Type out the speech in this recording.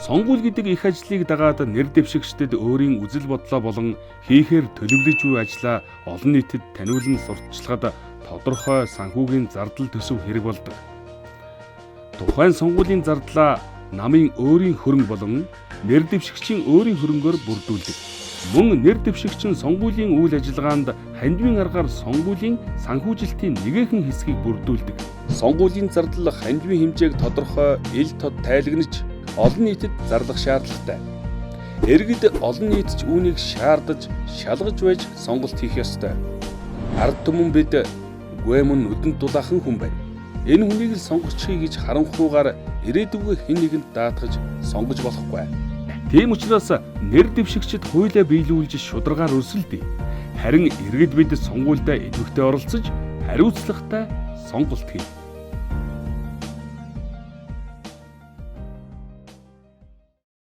Сонгуул гэдэг их ажлыг дагаад нэр дэвшигчдэд өөрийн үзэл бодлоо болон хийхээр төлөвлөж буй ажлаа олон нийтэд таниулан сурталчлахад тодорхой санхүүгийн зардал төсөв хэрэг болдог. Тухайн сонгуулийн зардлаа намын өөрийн хөрөнгө болон нэр дэвшигчийн өөрийн хөрөнгөөр бүрдүүлдэг. Мөн нэр дэвшигч нь сонгуулийн үйл ажиллагаанд хандивын аргаар сонгуулийн санхүүжилтийн нэгэхэн хэсгийг бүрдүүлдэг. Сонгуулийн зардал хандивын хэмжээг тодорхой ил тод тайлагнаж олон нийтэд зарлах шаардлагатай. Иргэд олон нийт ч үүнийг шаардаж, шалгаж байж сонголт хийх ёстой. Ард түмэн бид гүй мөн нүдэнд дулаахан хүн байна. Энэ хүнийг л сонгочихъя гэж харанхуугаар ирээдүгөө хэн нэгэнд даатгаж сонгож болохгүй. Тийм учраас нэр дэвшигчид хуулиа биелүүлж шударгаар өрсөлдөе. Харин иргэд бид сонгуульдаа идэвхтэй оролцож хариуцлагатай сонголт хий.